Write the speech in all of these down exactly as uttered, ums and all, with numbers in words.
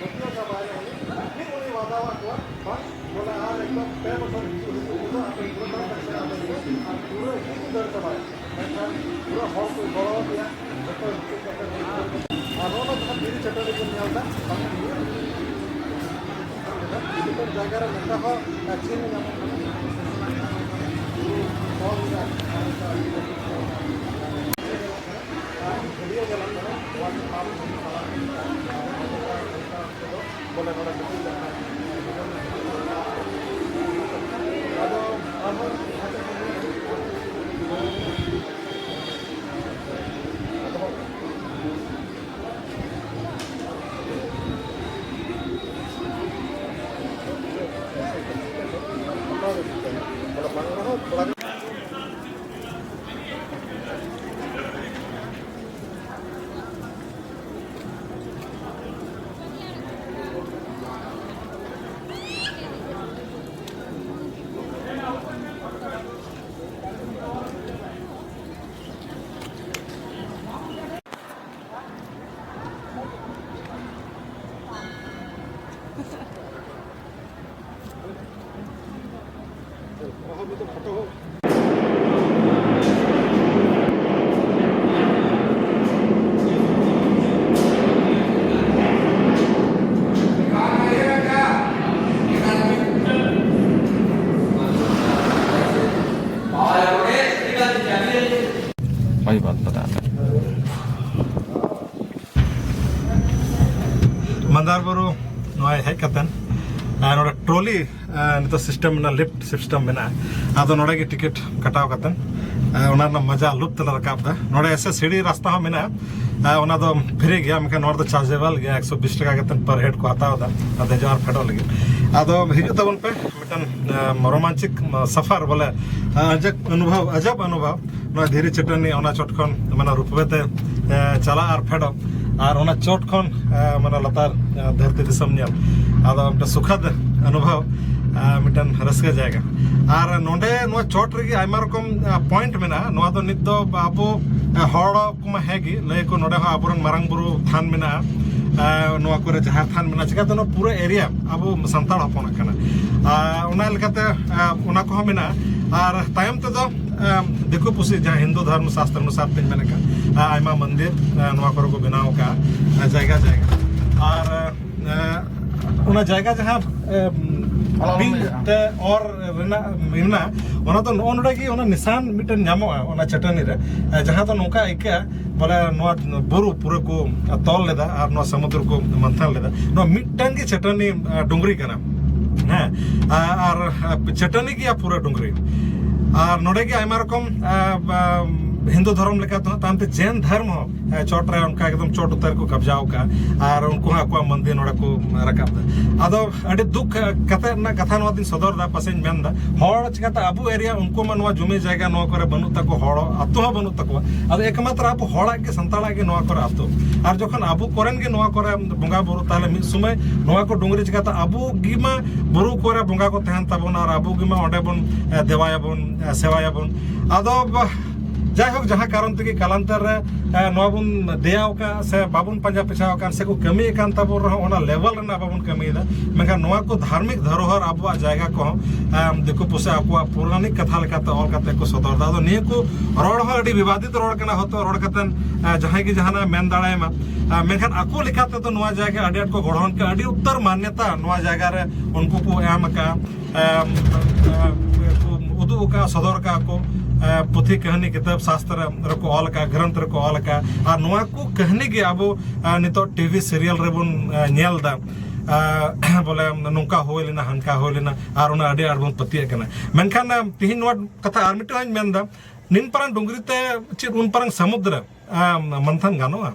ᱯᱟᱹᱛᱭᱟᱹᱣ ᱪᱟᱵᱟᱭᱮᱱᱟ ᱩᱱᱤ᱾ ᱯᱷᱤᱨ ᱩᱱᱤ ᱣᱟᱫᱟᱣᱟᱫ ᱠᱚᱣᱟ, ᱵᱟᱝ, ᱵᱚᱞᱮ ᱟᱨ ᱮᱠᱫᱚᱢ ᱯᱮ ᱵᱚᱪᱷᱚᱨ ᱵᱷᱤᱛᱤᱨ ᱦᱤᱡᱩᱜ ᱦᱤᱡᱩᱜ ᱟᱯᱮ ᱯᱩᱨᱟᱹ ᱫᱟᱲ ᱛᱟᱯᱮ ᱟᱯᱮ ᱜᱮ, ᱟᱨ ᱯᱩᱨᱟᱹ ᱤᱫᱤ ᱠᱚ ᱫᱟᱹᱲ ᱪᱟᱵᱟᱭᱟ᱾ ᱢᱮᱱᱠᱷᱟᱱ ᱯᱩᱨᱟᱹ ᱦᱚᱲ ᱠᱚ ᱜᱚᱲᱚ ᱟᱫᱮᱭᱟ, ᱡᱚᱛᱚ ᱦᱤᱡᱩᱜ ᱠᱟᱛᱮ ᱟᱨ ᱱᱚᱜᱼᱚ ᱱᱚᱣᱟ ᱡᱟᱦᱟᱸ ᱫᱷᱤᱨᱤ ᱪᱟᱹᱴᱟᱹᱱᱤ ᱵᱚᱱ ᱧᱮᱞ ᱮᱫᱟ, ᱵᱟᱝ ᱱᱤᱭᱟᱹ ᱡᱟᱭᱜᱟ ᱨᱮ ᱱᱮᱛᱟᱨ ᱦᱚᱸ ᱪᱤᱱ ᱧᱟᱢᱚᱜ ᱠᱟᱱᱟ᱾ ᱦᱚᱲ ᱢᱮᱱᱟᱜᱼᱟ᱾ ᱟᱨ ᱵᱷᱤᱰᱤᱭᱳ ᱧᱮᱞᱚᱜ ᱠᱟᱱᱟ, ᱱᱚᱣᱟ ᱪᱮᱛᱟᱱ ᱨᱮ ᱪᱟᱞᱟᱜ ᱠᱟᱱᱟ᱾ ᱵᱚᱞᱮ ᱱᱚᱰᱮ ᱫᱩᱲᱩᱵ ᱞᱮᱱᱠᱷᱟᱱ ᱟᱫᱚ ᱟᱨᱦᱚᱸ वही बात बता रहे। ᱢᱟᱱᱫᱟᱨ ᱵᱩᱨᱩ ᱱᱚᱜᱼᱚᱭ ᱦᱮᱡ ᱠᱟᱛᱮᱱ, ᱟᱨ ᱱᱚᱰᱮ ᱴᱨᱚᱞᱤ, ᱟᱨ ᱱᱤᱛᱚᱜ ᱥᱤᱥᱴᱮᱢ ᱢᱮᱱᱟᱜᱼᱟ, ᱞᱤᱯᱷᱴ ᱥᱤᱥᱴᱮᱢ ᱢᱮᱱᱟᱜᱼᱟ᱾ ᱟᱫᱚ ᱱᱚᱰᱮ ᱜᱮ ᱴᱤᱠᱤᱴ ᱠᱟᱴᱟᱣ ᱠᱟᱛᱮᱱ, ᱟᱨ ᱚᱱᱟ ᱨᱮᱱᱟᱜ ᱢᱟᱡᱟ ᱞᱩᱯ ᱛᱮᱞᱮ ᱨᱟᱠᱟᱵ ᱮᱫᱟ᱾ ᱱᱚᱰᱮ ᱮᱥᱮ ᱥᱤᱲᱤ ᱨᱟᱥᱛᱟ ᱦᱚᱸ ᱢᱮᱱᱟᱜᱼᱟ, ᱟᱨ ᱚᱱᱟ ᱫᱚ ᱯᱷᱨᱤ ᱜᱮᱭᱟ, ᱢᱮᱱᱠᱷᱟᱱ ᱱᱚᱣᱟ ᱫᱚ ᱪᱟᱨᱡᱮᱵᱚᱞ ᱜᱮᱭᱟ, ᱮᱠᱥᱚ ᱵᱤᱥ ᱴᱟᱠᱟ ᱠᱟᱛᱮᱱ ᱯᱟᱨ ᱦᱮᱰ ᱠᱚ ᱦᱟᱛᱟᱣ ᱮᱫᱟ, ᱟᱨ ᱫᱮᱡᱚᱜ ᱟᱨ ᱯᱷᱮᱰᱚᱜ ᱞᱟᱹᱜᱤᱫ᱾ ᱟᱫᱚ ᱦᱤᱡᱩᱜ ᱛᱟᱵᱚᱱ ᱯᱮ, ᱢᱤᱫᱴᱟᱝ, ᱟᱨ ᱨᱳᱢᱟᱱᱪᱤᱠ, ᱟᱨ ᱥᱟᱯᱷᱟᱨ ᱵᱚᱞᱮ, ᱟᱨ ᱟᱡᱟᱜ ᱚᱱᱩᱵᱷᱚᱵ, ᱟᱡᱟᱵ ᱚᱱᱩᱵᱷᱚᱵ, ᱱᱚᱣᱟ ᱫᱷᱤᱨᱤ ᱪᱟᱹᱴᱟᱹᱱᱤ, ᱚᱱᱟ ᱪᱚᱴ ᱠᱷᱚᱱ, ᱢᱟᱱᱮ, ᱨᱩᱯᱣᱮ ᱛᱮ, ᱮ, ᱪᱟᱞᱟᱜ ᱟᱨ ᱯᱷᱮᱰᱚᱜ, ᱟᱨ ᱚᱱᱟ ᱪᱚᱴ ᱠᱷᱚᱱ, ᱮ, ᱢᱟᱱᱮ, ᱞᱟᱛᱟᱨ, ᱮ, ᱫᱷᱟᱹᱨᱛᱤ ᱫᱤᱥᱚᱢ ᱧᱮᱞ᱾ ᱟᱫᱚ ᱢᱤᱫᱴᱮᱱ ᱥᱩᱠᱷᱟᱫ ᱚᱱᱩᱵᱷᱚᱵ, ᱟᱨ ᱢᱤᱫᱴᱮᱱ ᱨᱟᱹᱥᱠᱟᱹ ᱡᱟᱭᱜᱟ᱾ ᱟᱨ ᱱᱚᱰᱮ ᱱᱚᱣᱟ ᱪᱚᱴ ᱨᱮᱜᱮ ᱟᱭᱢᱟ ᱨᱚᱠᱚᱢ ᱯᱚᱭᱮᱱᱴ ᱢᱮᱱᱟᱜᱼᱟ᱾ ᱱᱚᱣᱟ ᱫᱚ ᱱᱤᱛ ᱫᱚ ᱟᱵᱚ ᱦᱚᱲ ᱠᱚᱢᱟ ᱦᱮᱸ ᱜᱮ ᱞᱟᱹᱭ ᱟᱠᱚ, ᱱᱚᱰᱮ ᱦᱚᱸ ᱟᱵᱚᱨᱮᱱ ᱢᱟᱨᱟᱝ ᱵᱩᱨᱩ ᱛᱷᱟᱱ ᱢᱮᱱᱟᱜᱼᱟ, ᱱᱚᱣᱟ ᱠᱚᱨᱮ ᱡᱟᱦᱮᱨ ᱛᱷᱟᱱ ᱢᱮᱱᱟᱜᱼᱟ᱾ ᱪᱤᱠᱟᱹᱛᱮ ᱱᱚᱣᱟ ᱯᱩᱨᱟᱹ ᱮᱨᱤᱭᱟ ᱟᱵᱚ ᱥᱟᱱᱛᱟᱲ ᱦᱚᱯᱚᱱᱟᱜ ᱠᱟᱱᱟ᱾ ᱟᱨ ᱚᱱᱟ ᱞᱮᱠᱟᱛᱮ ᱚᱱᱟ ᱠᱚᱦᱚᱸ ᱢᱮᱱᱟᱜᱼᱟ᱾ ᱟᱨ ᱛᱟᱭᱚᱢ ᱛᱮᱫᱚ ᱫᱤᱠᱩ ᱯᱩᱥᱤ ᱡᱟᱦᱟᱸ ᱦᱤᱱᱫᱩ ᱫᱷᱚᱨᱢᱚ ᱥᱟᱥᱛᱨ ᱚᱱᱩᱥᱟᱨ ᱛᱤᱧ ᱢᱮᱱ ᱟᱠᱟᱫ, ᱟᱭᱢᱟ ᱢᱚᱱᱫᱤᱨ ᱱᱚᱣᱟ ᱠᱚᱨᱮ ᱠᱚ ᱵᱮᱱᱟᱣ ᱟᱠᱟᱫᱼᱟ ᱡᱟᱭᱜᱟ ᱡᱟᱭᱜᱟ᱾ ᱟᱨ ᱚᱱᱟ ᱡᱟᱭᱜᱟ ᱡᱟᱦᱟᱸ ᱵᱤᱧ ᱛᱮ ᱚᱨ ᱨᱮᱱᱟᱜ ᱢᱮᱱᱟᱜᱼᱟ, ᱚᱱᱟ ᱫᱚ ᱱᱚᱜᱼᱚ ᱱᱚᱰᱮ ᱜᱮ ᱚᱱᱟ ᱱᱤᱥᱟᱱ ᱢᱤᱫᱴᱮᱱ ᱧᱟᱢᱚᱜᱼᱟ ᱚᱱᱟ ᱪᱟᱹᱴᱟᱹᱱᱤ ᱨᱮ, ᱡᱟᱦᱟᱸ ᱫᱚ ᱱᱚᱝᱠᱟ ᱟᱹᱭᱠᱟᱹᱜᱼᱟ ᱵᱚᱞᱮ ᱱᱚᱣᱟ ᱵᱩᱨᱩ ᱯᱩᱨᱟᱹ ᱠᱚ ᱛᱚᱞ ᱞᱮᱫᱟ ᱟᱨ ᱱᱚᱣᱟ ᱥᱟᱢᱩᱫᱨᱚ ᱠᱚ ᱢᱟᱱᱛᱷᱟᱱ ᱞᱮᱫᱟ᱾ ᱱᱚᱣᱟ ᱢᱤᱫᱴᱟᱝ ᱜᱮ ᱪᱟᱹᱴᱟᱹᱱᱤ ᱰᱩᱝᱨᱤ ᱠᱟᱱᱟ᱾ ᱦᱮᱸ, ᱟᱨ ᱪᱟᱹᱴᱟᱹᱱᱤ ᱜᱮᱭᱟ ᱯᱩᱨᱟᱹ ᱰᱩᱝᱨᱤ᱾ ᱟᱨ ᱱᱚᱰᱮ ᱜᱮ ᱟᱭᱢᱟ ᱨᱚᱠᱚᱢ ᱦᱤᱱᱫᱩ ᱫᱷᱚᱨᱚᱢ ᱞᱮᱠᱟ ᱛᱮᱦᱚᱸ, ᱛᱟᱭᱚᱢᱛᱮ ᱡᱮᱱ ᱫᱷᱚᱨᱢ ᱦᱚᱸ ᱪᱚᱴ ᱨᱮ ᱚᱱᱠᱟ ᱮᱠᱫᱚᱢ ᱪᱚᱴ ᱩᱛᱟᱹᱨ ᱠᱚ ᱠᱟᱵᱡᱟᱣ ᱟᱠᱟᱫᱼᱟ᱾ ᱟᱨ ᱩᱱᱠᱩ ᱦᱚᱸ ᱟᱠᱚᱣᱟᱜ ᱢᱚᱱᱫᱤᱨ ᱱᱚᱰᱮ ᱠᱚ ᱨᱟᱠᱟᱵ ᱮᱫᱟ᱾ ᱟᱫᱚ ᱟᱹᱰᱤ ᱫᱩᱠ ᱠᱟᱛᱮ ᱨᱮᱱᱟᱜ ᱠᱟᱛᱷᱟ ᱱᱚᱣᱟ ᱫᱚᱧ ᱥᱚᱫᱚᱨ ᱮᱫᱟ, ᱯᱟᱥᱮᱧ ᱢᱮᱱ ᱮᱫᱟ, ᱦᱚᱲ ᱪᱤᱠᱟᱹᱛᱮ ᱟᱵᱚ ᱮᱨᱤᱭᱟ, ᱩᱱᱠᱩ ᱢᱟ ᱱᱚᱣᱟ ᱡᱩᱢᱤ ᱡᱟᱭᱜᱟ ᱱᱚᱣᱟ ᱠᱚᱨᱮ ᱵᱟᱹᱱᱩᱜ ᱛᱟᱠᱚ, ᱦᱚᱲ ᱟᱹᱛᱩ ᱦᱚᱸ ᱵᱟᱹᱱᱩᱜ ᱛᱟᱠᱚᱣᱟ᱾ ᱟᱫᱚ ᱮᱠᱢᱟᱛᱨᱚ ᱟᱵᱚ ᱦᱚᱲᱟᱜ ᱜᱮ, ᱥᱟᱱᱛᱟᱲᱟᱜ ᱜᱮ ᱱᱚᱣᱟ ᱠᱚᱨᱮ ᱟᱹᱛᱩ᱾ ᱟᱨ ᱡᱚᱠᱷᱚᱱ ᱟᱵᱚ ᱠᱚᱨᱮᱱ ᱜᱮ ᱱᱚᱣᱟ ᱠᱚᱨᱮ ᱵᱚᱸᱜᱟ ᱵᱩᱨᱩ, ᱛᱟᱦᱚᱞᱮ ᱢᱤᱫ ᱥᱚᱢᱚᱭ ᱱᱚᱣᱟ ᱠᱚ ᱰᱩᱝᱨᱤ ᱪᱤᱠᱟᱹᱛᱮ ᱟᱵᱚ ᱜᱮ ᱢᱟ ᱵᱩᱨᱩ ᱠᱚᱨᱮ ᱵᱚᱸᱜᱟ ᱠᱚ ᱛᱟᱦᱮᱱ ᱛᱟᱵᱚᱱᱟ ᱟᱨ ᱟᱵᱚ ᱜᱮ ᱢᱟ ᱚᱸᱰᱮ ᱵᱚᱱ ᱫᱮᱣᱟᱭᱟᱵᱚᱱ, ᱥᱮᱣᱟᱭᱟᱵᱚᱱ᱾ ᱟᱫᱚ ᱡᱟᱭᱦᱳᱠ, ᱡᱟᱦᱟᱸ ᱠᱟᱨᱚᱱ ᱛᱮᱜᱮ ᱠᱟᱞᱟᱱᱛᱟᱨ ᱨᱮ ᱱᱚᱣᱟ ᱵᱚᱱ ᱫᱮᱭᱟᱣ ᱟᱠᱟᱫ ᱥᱮ ᱵᱟᱵᱚᱱ ᱯᱟᱸᱡᱟ ᱯᱮᱪᱷᱟᱣ ᱟᱠᱟᱫ ᱥᱮ ᱠᱚ ᱠᱟᱹᱢᱤᱭᱮᱫ ᱠᱟᱱ ᱛᱟᱵᱚᱱ ᱨᱮᱦᱚᱸ, ᱚᱱᱟ ᱞᱮᱵᱮᱞ ᱨᱮᱱᱟᱜ ᱵᱟᱵᱚᱱ ᱠᱟᱹᱢᱤᱭᱮᱫᱟ᱾ ᱢᱮᱱᱠᱷᱟᱱ ᱱᱚᱣᱟ ᱠᱚ ᱫᱷᱟᱨᱢᱤᱠ ᱫᱷᱚᱨᱚᱦᱚᱨ ᱟᱵᱚᱣᱟᱜ ᱡᱟᱭᱜᱟ ᱠᱚᱦᱚᱸ ᱫᱤᱠᱩ ᱯᱩᱥᱤ ᱟᱠᱚᱣᱟᱜ ᱯᱩᱨᱟᱹᱱᱤᱠ ᱠᱟᱛᱷᱟ ᱞᱮᱠᱟᱛᱮ ᱚᱞ ᱠᱟᱛᱮ ᱠᱚ ᱥᱚᱫᱚᱨ ᱮᱫᱟ᱾ ᱟᱫᱚ ᱱᱤᱭᱟᱹ ᱠᱚ ᱨᱚᱲ ᱦᱚᱸ ᱟᱹᱰᱤ ᱵᱤᱵᱟᱫᱤᱛ ᱨᱚᱲ ᱠᱟᱱᱟ, ᱦᱚᱭᱛᱳ ᱨᱚᱲ ᱠᱟᱛᱮ ᱡᱟᱦᱟᱸᱭ ᱜᱮ ᱡᱟᱦᱟᱱᱟᱜ ᱢᱮᱱ ᱫᱟᱲᱮᱭᱟᱢᱟ᱾ ᱢᱮᱱᱠᱷᱟᱱ ᱟᱠᱚ ᱞᱮᱠᱟ ᱛᱮᱫᱚ ᱱᱚᱣᱟ ᱡᱟᱭᱜᱟ ᱟᱹᱰᱤ ᱟᱸᱴ ᱠᱚ ᱜᱚᱲᱦᱚᱱ ᱠᱟᱜᱼᱟ, ᱟᱹᱰᱤ ᱩᱛᱟᱹᱨ ᱢᱟᱱᱱᱚᱛᱟ ᱱᱚᱣᱟ ᱡᱟᱭᱜᱟ ᱨᱮ ᱩᱱᱠᱩ ᱠᱚ ᱮᱢ ᱟᱠᱟᱫᱼᱟ᱾ ᱮᱢ, ᱮᱢ, ᱠᱚ ᱩᱫᱩᱜ ᱟᱠᱟᱫᱼᱟ, ᱥᱚᱫᱚᱨ ᱟᱠᱟᱫᱼᱟ ᱠᱚ᱾ ᱮᱢ, ᱯᱩᱛᱷᱤ, ᱠᱟᱹᱦᱱᱤ, ᱠᱤᱛᱟᱹᱵ, ᱥᱟᱥᱛᱨᱚ ᱨᱮᱠᱚ ᱚᱞ ᱟᱠᱟᱫᱼᱟ, ᱜᱨᱚᱱᱛᱷ ᱨᱮᱠᱚ ᱚᱞ ᱟᱠᱟᱫᱼᱟ᱾ ᱟᱨ ᱱᱚᱣᱟ ᱠᱚ ᱠᱟᱹᱦᱱᱤ ᱜᱮ ᱟᱵᱚ ᱮᱢ, ᱱᱤᱛᱚᱜ ᱴᱤᱵᱷᱤ ᱥᱤᱨᱤᱭᱟᱞ ᱨᱮᱵᱚᱱ ᱮᱢ, ᱧᱮᱞ ᱮᱫᱟ᱾ ᱮᱢ, ᱵᱚᱞᱮ ᱱᱚᱝᱠᱟ ᱦᱩᱭ ᱞᱮᱱᱟ, ᱦᱟᱱᱠᱟ ᱦᱩᱭ ᱞᱮᱱᱟ, ᱟᱨ ᱚᱱᱟ ᱟᱹᱰᱤ ᱟᱸᱴ ᱵᱚᱱ ᱯᱟᱹᱛᱭᱟᱹᱜ ᱠᱟᱱᱟ᱾ ᱢᱮᱱᱠᱷᱟᱱ ᱮᱢ, ᱛᱤᱦᱤᱧ ᱱᱚᱣᱟ ᱠᱟᱛᱷᱟ ᱟᱨ ᱢᱤᱫᱴᱟᱝ ᱦᱚᱸᱧ ᱢᱮᱱ ᱮᱫᱟ, ᱱᱤᱱ ᱯᱟᱨᱟᱝ ᱰᱩᱝᱨᱤ ᱛᱮ ᱪᱮᱫ ᱩᱱ ᱯᱟᱨᱟᱝ ᱥᱟᱹᱢᱩᱫᱽ ᱨᱮ ᱮᱢ, ᱢᱟᱱᱛᱷᱟᱱ ᱜᱟᱱᱚᱜᱼᱟ?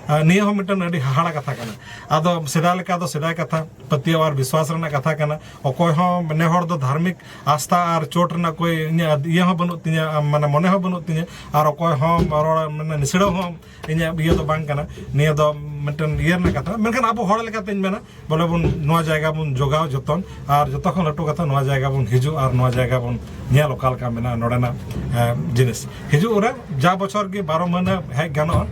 ᱟᱨ ᱱᱤᱭᱟᱹ ᱦᱚᱸ ᱢᱤᱫᱴᱮᱱ ᱟᱹᱰᱤ ᱦᱟᱦᱟᱲᱟ ᱠᱟᱛᱷᱟ ᱠᱟᱱᱟ᱾ ᱟᱫᱚ ᱥᱮᱫᱟᱭ ᱞᱮᱠᱟ ᱫᱚ ᱥᱮᱫᱟᱭ ᱠᱟᱛᱷᱟ, ᱯᱟᱹᱛᱭᱟᱹᱣ ᱟᱨ ᱵᱤᱥᱣᱟᱥ ᱨᱮᱱᱟᱜ ᱠᱟᱛᱷᱟ ᱠᱟᱱᱟ᱾ ᱚᱠᱚᱭ ᱦᱚᱸ ᱱᱮ ᱦᱚᱲ ᱫᱚ ᱫᱷᱟᱨᱢᱤᱠ ᱟᱥᱛᱷᱟ ᱟᱨ ᱪᱳᱴ ᱨᱮᱱᱟᱜ ᱠᱳᱭ ᱤᱧᱟᱹᱜ ᱤᱭᱟᱹ ᱦᱚᱸ ᱵᱟᱹᱱᱩᱜ ᱛᱤᱧᱟᱹ, ᱢᱟᱱᱮ ᱢᱚᱱᱮ ᱦᱚᱸ ᱵᱟᱹᱱᱩᱜ ᱛᱤᱧᱟᱹ, ᱟᱨ ᱚᱠᱚᱭ ᱦᱚᱸ ᱨᱚᱲ, ᱢᱟᱱᱮ ᱱᱤᱥᱲᱟᱹᱣ ᱦᱚᱸ ᱤᱧᱟᱹᱜ ᱤᱭᱟᱹ ᱫᱚ ᱵᱟᱝ ᱠᱟᱱᱟ᱾ ᱱᱤᱭᱟᱹ ᱫᱚ ᱢᱤᱫᱴᱮᱱ ᱤᱭᱟᱹ ᱨᱮᱱᱟᱜ ᱠᱟᱛᱷᱟ᱾ ᱢᱮᱱᱠᱷᱟᱱ ᱟᱵᱚ ᱦᱚᱲ ᱞᱮᱠᱟᱛᱮᱧ ᱢᱮᱱᱟ, ᱵᱚᱞᱮ ᱵᱚᱱ ᱱᱚᱣᱟ ᱡᱟᱭᱜᱟ ᱵᱚᱱ ᱡᱚᱜᱟᱣ ᱡᱚᱛᱚᱱ, ᱟᱨ ᱡᱚᱛᱚ ᱠᱷᱚᱱ ᱞᱟᱹᱴᱩ ᱠᱟᱛᱷᱟ, ᱱᱚᱣᱟ ᱡᱟᱭᱜᱟ ᱵᱚᱱ ᱦᱤᱡᱩᱜ ᱟᱨ ᱱᱚᱣᱟ ᱡᱟᱭᱜᱟ ᱵᱚᱱ ᱧᱮᱞ ᱚᱠᱟ ᱞᱮᱠᱟ ᱢᱮᱱᱟᱜᱼᱟ ᱱᱚᱰᱮᱱᱟᱜ, ᱮ, ᱡᱤᱱᱤᱥ᱾ ᱦᱤᱡᱩᱜ ᱨᱮ ᱡᱟ ᱵᱚᱪᱷᱚᱨ ᱜᱮ ᱵᱟᱨᱚ ᱢᱟᱹᱦᱱᱟᱹ ᱦᱮᱡ ᱜᱟᱱᱚᱜᱼᱟ᱾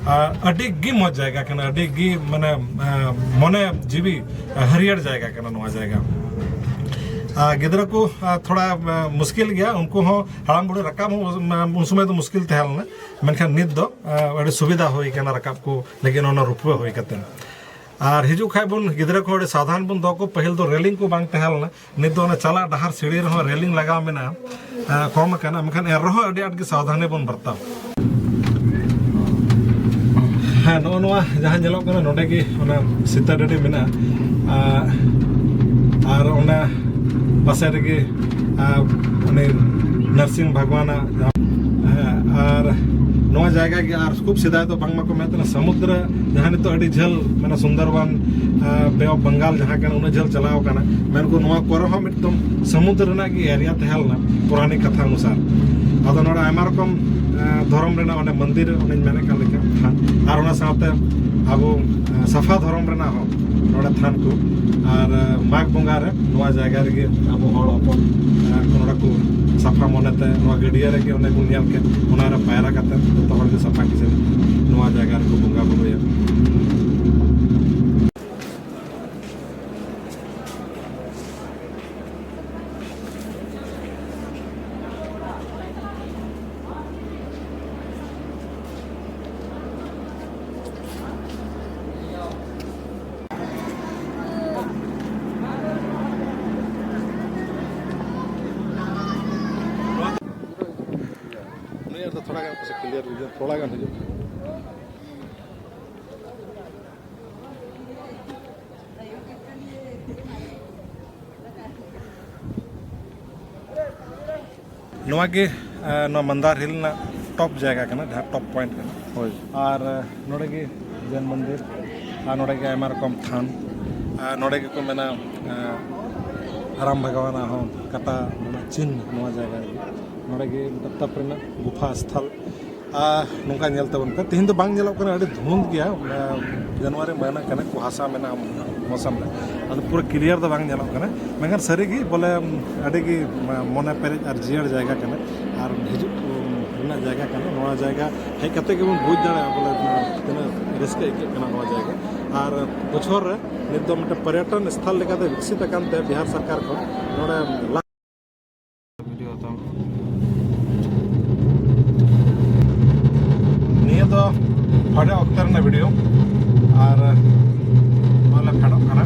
ᱟᱨ ᱟᱹᱰᱤ ᱜᱮ ᱢᱚᱡᱽ ᱡᱟᱭᱜᱟ ᱠᱟᱱᱟ, ᱟᱹᱰᱤ ᱜᱮ ᱢᱟᱱᱮ, ᱮ, ᱢᱚᱱᱮ ᱡᱤᱣᱤ ᱦᱟᱹᱨᱭᱟᱹᱲ ᱡᱟᱭᱜᱟ ᱠᱟᱱᱟ ᱱᱚᱣᱟ ᱡᱟᱭᱜᱟ᱾ ᱟᱨ ᱜᱤᱫᱽᱨᱟᱹ ᱠᱚ, ᱮ, ᱛᱷᱚᱲᱟ, ᱮ, ᱢᱩᱥᱠᱤᱞ ᱜᱮᱭᱟ, ᱩᱱᱠᱩ ᱦᱚᱸ ᱦᱟᱲᱟᱢ ᱵᱩᱲᱦᱤ ᱨᱟᱠᱟᱵ ᱦᱚᱸ ᱩᱱ ᱥᱚᱢᱚᱭ ᱫᱚ ᱢᱩᱥᱠᱤᱞ ᱛᱟᱦᱮᱸ ᱞᱮᱱᱟ, ᱢᱮᱱᱠᱷᱟᱱ ᱱᱤᱛ ᱫᱚ, ᱮ, ᱟᱹᱰᱤ ᱥᱩᱵᱤᱫᱷᱟ ᱦᱩᱭ ᱠᱟᱱᱟ ᱨᱟᱠᱟᱵ ᱠᱚ ᱞᱟᱹᱜᱤᱫ ᱚᱱᱟ ᱨᱩᱯᱣᱟᱹ ᱦᱩᱭ ᱠᱟᱛᱮ᱾ ᱟᱨ ᱦᱤᱡᱩᱜ ᱠᱷᱟᱡ ᱵᱚᱱ, ᱜᱤᱫᱽᱨᱟᱹ ᱠᱚ ᱟᱹᱰᱤ ᱥᱟᱵᱫᱷᱟᱱ ᱵᱚᱱ ᱫᱚᱦᱚ ᱠᱚ᱾ ᱯᱟᱹᱦᱤᱞ ᱫᱚ ᱨᱮᱞᱤᱝ ᱠᱚ ᱵᱟᱝ ᱛᱟᱦᱮᱸ ᱞᱮᱱᱟ, ᱱᱤᱛ ᱫᱚ ᱚᱱᱟ ᱪᱟᱞᱟᱜ ᱰᱟᱦᱟᱨ ᱥᱤᱲᱤ ᱨᱮᱦᱚᱸ ᱨᱮᱞᱤᱝ ᱞᱟᱜᱟᱣ ᱢᱮᱱᱟᱜᱼᱟ, ᱮ, ᱠᱚᱢ ᱟᱠᱟᱱᱟ, ᱢᱮᱱᱠᱷᱟᱱ ᱮᱱ ᱨᱮᱦᱚᱸ ᱟᱹᱰᱤ ᱟᱸᱴ ᱜᱮ ᱥᱟᱵᱫᱷᱟᱱᱤ ᱵᱚᱱ ᱵᱟᱨᱛᱟᱣ᱾ ᱦᱮᱸ, ᱱᱚᱜᱼᱚ ᱱᱚᱣᱟ ᱡᱟᱦᱟᱸ ᱧᱮᱞᱚᱜ ᱠᱟᱱᱟ, ᱱᱚᱰᱮ ᱜᱮ ᱚᱱᱟ ᱥᱤᱛᱟᱹ ᱰᱟᱹᱰᱤ ᱢᱮᱱᱟᱜᱼᱟ᱾ ᱟᱨ, ᱟᱨ ᱚᱱᱟ ᱯᱟᱥᱮ ᱨᱮᱜᱮ, ᱟᱨ ᱩᱱᱤ ᱱᱟᱨᱥᱤᱝ ᱵᱷᱟᱜᱽᱣᱟᱱᱟᱜ ᱡᱟᱦᱟᱸ, ᱦᱮᱸ, ᱟᱨ ᱱᱚᱣᱟ ᱡᱟᱭᱜᱟ ᱜᱮ ᱟᱨ ᱠᱷᱩᱵ ᱥᱮᱫᱟᱭ ᱫᱚ ᱵᱟᱝᱢᱟ ᱠᱚ ᱢᱮᱱ ᱛᱟᱦᱮᱱᱟ ᱥᱚᱢᱩᱫᱨᱚ, ᱡᱟᱦᱟᱸ ᱱᱤᱛᱚᱜ ᱟᱹᱰᱤ ᱡᱷᱟᱹᱞ, ᱢᱟᱱᱮ ᱥᱩᱱᱫᱚᱨᱵᱚᱱ, ᱟᱨ ᱵᱮ ᱚᱯᱷ ᱵᱟᱝᱜᱟᱞ ᱡᱟᱦᱟᱸ ᱠᱟᱱᱟ, ᱩᱱᱟᱹᱜ ᱡᱷᱟᱹᱞ ᱪᱟᱞᱟᱣ ᱠᱟᱱᱟ᱾ ᱢᱮᱱᱠᱚ ᱱᱚᱣᱟ ᱠᱚᱨᱮ ᱦᱚᱸ ᱢᱤᱫᱴᱟᱝ ᱥᱚᱢᱩᱫᱨᱚ ᱨᱮᱱᱟᱜ ᱜᱮ ᱮᱨᱤᱭᱟ ᱛᱟᱦᱮᱸ ᱞᱮᱱᱟ ᱯᱩᱨᱟᱱᱤ ᱠᱟᱛᱷᱟ ᱚᱱᱩᱥᱟᱨ᱾ ᱟᱫᱚ ᱱᱚᱰᱮ ᱟᱭᱢᱟ ᱨᱚᱠᱚᱢ, ᱟᱨ ᱫᱷᱚᱨᱚᱢ ᱨᱮᱱᱟᱜ ᱚᱸᱰᱮ ᱢᱚᱱᱫᱤᱨ, ᱚᱱᱮᱧ ᱢᱮᱱᱮᱫ ᱠᱟᱱ ᱞᱮᱠᱟ, ᱛᱷᱟᱱ, ᱟᱨ ᱚᱱᱟ ᱥᱟᱶᱛᱮ ᱟᱵᱚ, ᱟᱨ ᱥᱟᱯᱷᱟ ᱫᱷᱚᱨᱚᱢ ᱨᱮᱱᱟᱜ ᱦᱚᱸ ᱱᱚᱰᱮ ᱛᱷᱟᱱ ᱠᱚ᱾ ᱟᱨ, ᱟᱨ ᱢᱟᱜᱽ ᱵᱚᱸᱜᱟ ᱨᱮ ᱱᱚᱣᱟ ᱡᱟᱭᱜᱟ ᱨᱮᱜᱮ ᱟᱵᱚ ᱦᱚᱲ ᱦᱚᱯᱚᱱ, ᱟᱨ ᱱᱚᱰᱮ ᱠᱚ ᱥᱟᱯᱷᱟ ᱢᱚᱱᱮᱛᱮ ᱱᱚᱣᱟ ᱜᱟᱹᱰᱭᱟᱹ ᱨᱮᱜᱮ ᱚᱸᱰᱮ ᱵᱚᱱ ᱧᱮᱞ ᱠᱮᱫ, ᱚᱱᱟ ᱨᱮ ᱯᱟᱭᱨᱟ ᱠᱟᱛᱮ ᱡᱚᱛᱚ ᱦᱚᱲ ᱜᱮ ᱥᱟᱯᱷᱟ ᱠᱤᱪᱨᱤᱡ ᱱᱚᱣᱟ ᱡᱟᱭᱜᱟ ᱨᱮᱠᱚ ᱵᱚᱸᱜᱟ ᱵᱩᱨᱩᱭᱟ᱾ ᱱᱩᱭᱟᱜ ᱫᱚ ᱛᱷᱚᱲᱟ ᱜᱟᱱ ᱯᱟᱥᱮ clear ᱵᱩᱡᱷᱟᱹᱜᱼᱟ, ᱛᱷᱚᱲᱟ ᱜᱟᱱ ᱦᱤᱡᱩᱜ᱾ ᱱᱚᱣᱟ ᱜᱮ, ᱮ, ᱱᱚᱣᱟ ᱢᱟᱱᱫᱟᱨ ᱦᱤᱞ ᱨᱮᱱᱟᱜ top ᱡᱟᱭᱜᱟ ᱠᱟᱱᱟ, ᱡᱟᱦᱟᱸ top point ᱠᱟᱱᱟ᱾ ᱦᱳᱭ᱾ ᱟᱨ, ᱮ, ᱱᱚᱰᱮ ᱜᱮ ᱡᱮᱱ ᱢᱚᱱᱫᱤᱨ, ᱟᱨ ᱱᱚᱰᱮ ᱜᱮ ᱟᱭᱢᱟ ᱨᱚᱠᱚᱢ ᱛᱷᱟᱱ, ᱟᱨ ᱱᱚᱰᱮ ᱜᱮᱠᱚ ᱢᱮᱱᱟ, ᱮᱸ, ᱨᱟᱢ ᱵᱷᱟᱜᱽᱣᱟᱱᱟᱜ ᱦᱚᱸ ᱠᱟᱴᱟ ᱨᱮᱱᱟᱜ ᱪᱤᱱᱦ ᱱᱚᱣᱟ ᱡᱟᱭᱜᱟ ᱨᱮᱜᱮ᱾ ᱱᱚᱰᱮ ᱜᱮ ᱢᱤᱫᱴᱟᱝ ᱛᱟᱯ ᱨᱮᱱᱟᱜ ᱜᱩᱯᱷᱟ ᱥᱛᱷᱚᱞ᱾ ᱟᱨ ᱱᱚᱝᱠᱟ ᱧᱮᱞ ᱛᱟᱵᱚᱱ ᱯᱮ, ᱛᱮᱦᱮᱧ ᱫᱚ ᱵᱟᱝ ᱧᱮᱞᱚᱜ ᱠᱟᱱᱟ, ᱟᱹᱰᱤ ᱫᱷᱩᱸᱫ ᱜᱮᱭᱟ, ᱮᱸ, ᱡᱟᱱᱩᱣᱟᱨᱤ ᱢᱟᱹᱦᱱᱟᱹ ᱠᱟᱱᱟ, ᱠᱩᱦᱟᱥᱟ ᱢᱮᱱᱟᱜᱼᱟ ᱢᱚᱥᱟᱢ ᱨᱮ, ᱟᱫᱚ ᱯᱩᱨᱟᱹ clear ᱫᱚ ᱵᱟᱝ ᱧᱮᱞᱚᱜ ᱠᱟᱱᱟ᱾ ᱢᱮᱱᱠᱷᱟᱱ ᱥᱟᱹᱨᱤᱜᱮ ᱵᱚᱞᱮ, ᱟᱹᱰᱤᱜᱮ ᱢᱚᱱᱮ ᱯᱮᱨᱮᱡ ᱟᱨ ᱡᱤᱭᱟᱹᱲ ᱡᱟᱭᱜᱟ ᱠᱟᱱᱟ, ᱟᱨ ᱦᱤᱡᱩᱜ ᱨᱮᱱᱟᱜ ᱡᱟᱭᱜᱟ ᱠᱟᱱᱟ᱾ ᱱᱚᱣᱟ ᱡᱟᱭᱜᱟ ᱦᱮᱡ ᱠᱟᱛᱮ ᱜᱮᱵᱚᱱ ᱵᱩᱡᱽ ᱫᱟᱲᱮᱭᱟᱜᱼᱟ ᱵᱚᱞᱮ ᱛᱤᱱᱟᱹᱜ ᱨᱟᱹᱥᱠᱟᱹ ᱟᱹᱭᱠᱟᱹᱜ ᱠᱟᱱᱟ ᱱᱚᱣᱟ ᱡᱟᱭᱜᱟ᱾ ᱟᱨ ᱵᱚᱪᱷᱚᱨ ᱨᱮ ᱱᱤᱛ ᱫᱚ ᱢᱤᱫᱴᱮᱱ ᱯᱚᱨᱭᱚᱴᱚᱱ ᱥᱛᱷᱚᱞ ᱞᱮᱠᱟᱛᱮ ᱵᱤᱠᱥᱤᱛ ᱟᱠᱟᱱ ᱛᱮ ᱵᱤᱦᱟᱨ ᱥᱚᱨᱠᱟᱨ ᱠᱷᱚᱱ ᱱᱚᱰᱮ ᱞᱟᱠᱷ ᱵᱷᱤᱰᱤᱭᱳ ᱦᱟᱛᱟᱣ᱾ ᱱᱤᱭᱟᱹ ᱫᱚ ᱯᱷᱮᱰᱚᱜ ᱚᱠᱛᱮ ᱨᱮᱱᱟᱜ ᱵᱷᱤᱰᱤᱭᱳ, ᱟᱨ ᱱᱚᱜᱼᱚᱭ ᱞᱮ ᱯᱷᱮᱰᱚᱜ ᱠᱟᱱᱟ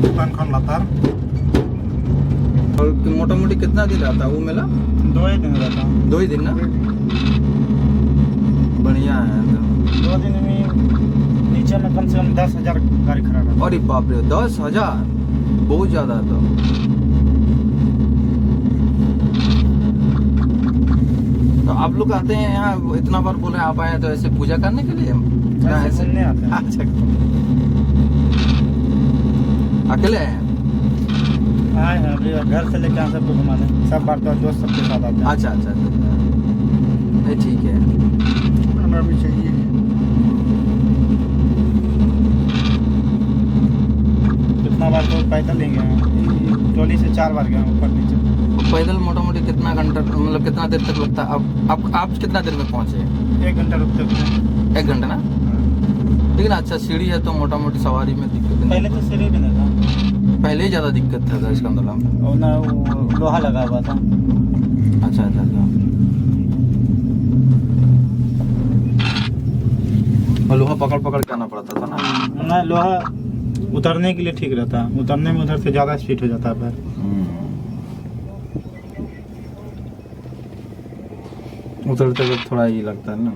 ᱪᱮᱛᱟᱱ ᱠᱷᱚᱱ ᱞᱟᱛᱟᱨ᱾ और मोटा मोटी कितना दिन रहता है वो मेला? दो ही दिन रहता है। दो ही दिन ना? बढ़िया है तो। दो दिन में नीचे में कम से कम दस हजार गाड़ी खड़ा रहता है। अरे बाप रे, दस हजार, बहुत ज्यादा है तो। तो आप लोग आते हैं यहाँ, इतना बार बोले आप आए हैं तो ऐसे पूजा करने के लिए? ना, ऐसे ऐसे घूमने आते हैं। अच्छा। अकेले आए हैं? आए हैं, अभी घर से लेके यहाँ सबको घुमाने, सब बार तो दोस्त सबके साथ आते हैं। अच्छा, अच्छा, अच्छा, अच्छा। नहीं, ठीक है। हमें भी चाहिए। कितना बार तो पैदल ही गए हैं, ट्रॉली से चार बार गए हैं ऊपर नीचे। पैदल मोटा मोटी कितना घंटा, मतलब कितना देर तक लगता है? आप, आप, आप कितना देर में पहुंचे? एक घंटा रुकते रुकते। एक घंटा ना? लेकिन अच्छा सीढ़ी है तो मोटा मोटी सवारी में दिक्कत नहीं। पहले तो सीढ़ी भी नहीं था। पहले ही ज्यादा दिक्कत था, था इसका मतलब। और ना वो लोहा लगा हुआ था। अच्छा, अच्छा, अच्छा। और लोहा पकड़ पकड़ के आना पड़ता था ना? ना, लोहा उतरने के लिए ठीक रहता है, उतरने में उधर से ज्यादा स्पीड हो जाता है पैर। हम्म। उतरते वक्त थोड़ा ये लगता है ना।